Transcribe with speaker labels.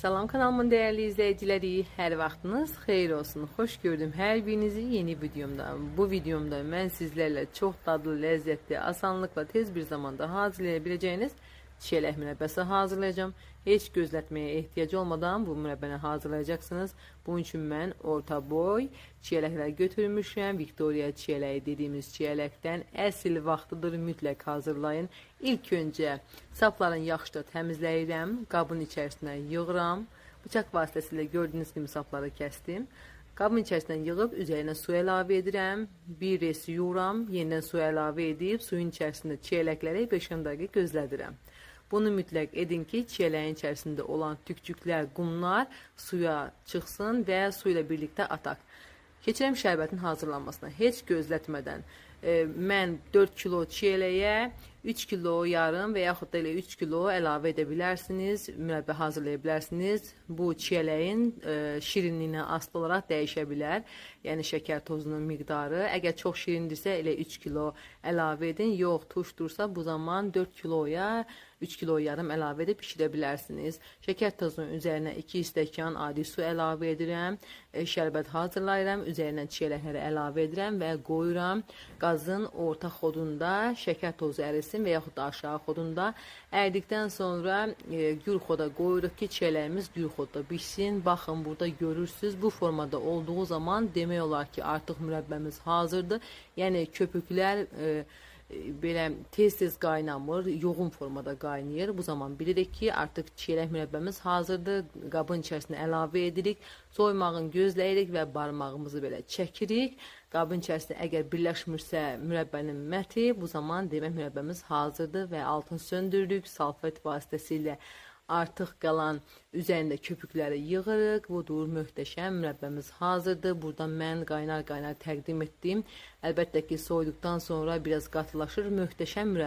Speaker 1: Salam kanalımın değerli izleyicileri, hər vaxtınız xeyir olsun. Xoş gördüm hər birinizi yeni videomda. Bu videomda mən sizlərlə çox dadlı, lezzetli, asanlıqla tez bir zamanda hazırlaya biləcəyiniz çiyələk mürəbbəsi hazırlayacağım. Heç gözlətməyə ehtiyac olmadan bu mürəbbəni hazırlayacaksınız. Bunun üçün mən orta boy çiyələklər götürmüşəm. Victoria çiyələyi dediyimiz çiyələkdən əsl vaxtıdır, mütləq hazırlayın. İlk öncə saplarını yaxşıca təmizləyirəm, qabın içərisinə yığıram. Bıçaq vasitəsilə gördüyünüz kimi sapları kəsdim. Qabın içərisindən yığıb üzərinə su əlavə edirəm. Bir res yuyuram, yenidən su əlavə edib suyun içərisində çiyələkləri 5-10 dəqiqə gözlədirəm. Bunu mütləq edin ki, çiyələyin içərisində olan tükcüklər, qumlar suya çıxsın və su ilə birlikdə ataq. Keçirəm şərbətin hazırlanmasına. Heç gözlətmədən mən 4 kilo çiyələyə 3 kilo yarım və yaxud da elə 3 kilo əlavə edə bilərsiniz, mürəbbə hazırlaya bilərsiniz. Bu çiyələyin şirinliyinə asılı olaraq dəyişə bilər. Yəni şəkər tozunun miqdarı. Əgər çox şirindirsə elə 3 kilo əlavə edin. Yox, turşdursa bu zaman 4 kiloya 3 kilo yarım əlavə edib bişirə bilərsiniz. Şəkər tozunun üzərinə 2 stəkan adi su əlavə edirəm. Şərbət hazırlayıram. Üzərinə çiyələkləri əlavə edirəm və qoyuram. Qazın orta xodunda şəkər tozu ərisin və yaxud da aşağı xodunda. Əridikdən sonra gür xoda qoyuruq ki, çiyələyimiz gür xodda bişsin. Baxın, burada görürsünüz, bu formada olduğu zaman demək olar ki, artıq mürəbbəmiz hazırdır. Yəni köpüklər belə tez-tez qaynamır, yoğun formada qaynayır. Bu zaman bilirik ki, artıq çiyələk mürəbbəmiz hazırdır. Qabın içərisinə əlavə edirik. Soymağını gözləyirik və barmağımızı belə çəkirik. Qabın içərisində əgər birləşmirsə mürəbbənin məti, bu zaman demək mürəbbəmiz hazırdır və altını söndürürük. Salfet vasitəsilə artıq qalan üzərində köpükləri yığırıq. Budur, möhtəşəm mürəbbəmiz hazırdır. Burada mən qaynar-qaynar təqdim etdim. Əlbəttə ki, soyuduqdan sonra biraz qatılaşır. Möhtəşəm mürəbbə.